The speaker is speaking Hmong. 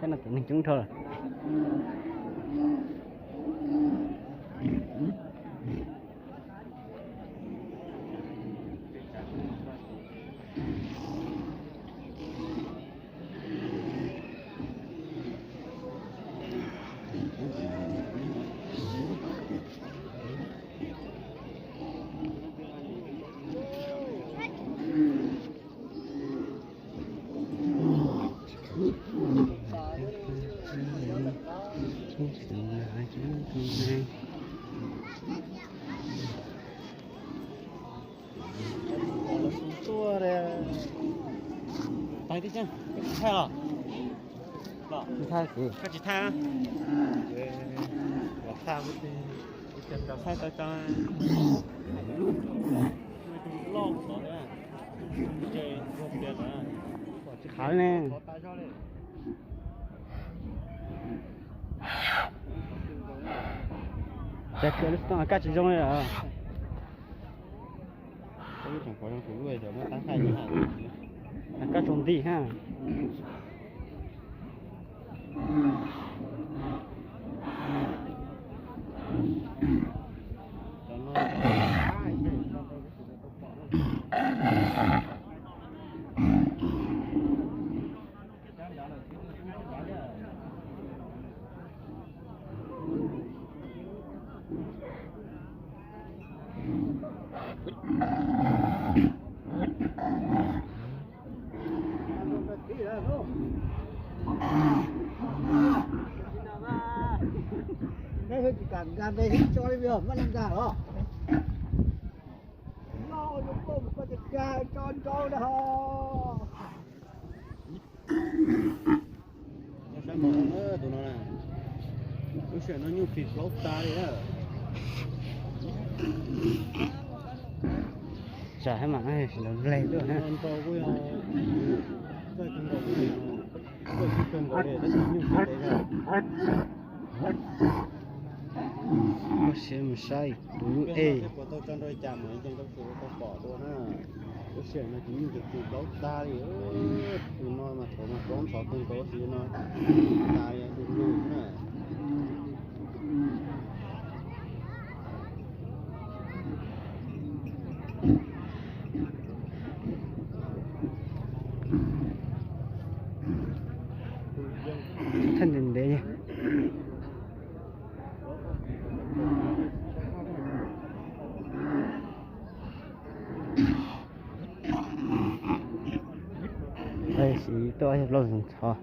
Teb no ces neeg coob dhau lawm. Tag tib, koj tsis thaij los? Tsis thaij. Koj tsis thaij? Thaij tau tso. Tsis khav ne. Kab tsis zoo li lawm. Kab tsis zoo nti ha. Neb tsis kam nkag nte tso li, mas nkag los. Noj ua koj mus koj tsis nkag tso nrau na ho. Saib mos tus no na, lub sij hawm no nyuj phim plaub tag li na. Tsam hab mam nrau kuj yog txawj kawg nkaus li, txawj kawg nkaus li tab sis nyuj tsis ntev na. Koj siab mus saib tus lub ej. Puas tau tso nrau li cas mas yeej tau pom dua na. Lub sij hawm no ces nyuj ces phim plaub tag li. Tus no mas thaum mas plaub ntxhov kawg nkaus tab sis no tas li du lug na. Thaj ntev ntev. Tab sis tuaj plaub ntxhov.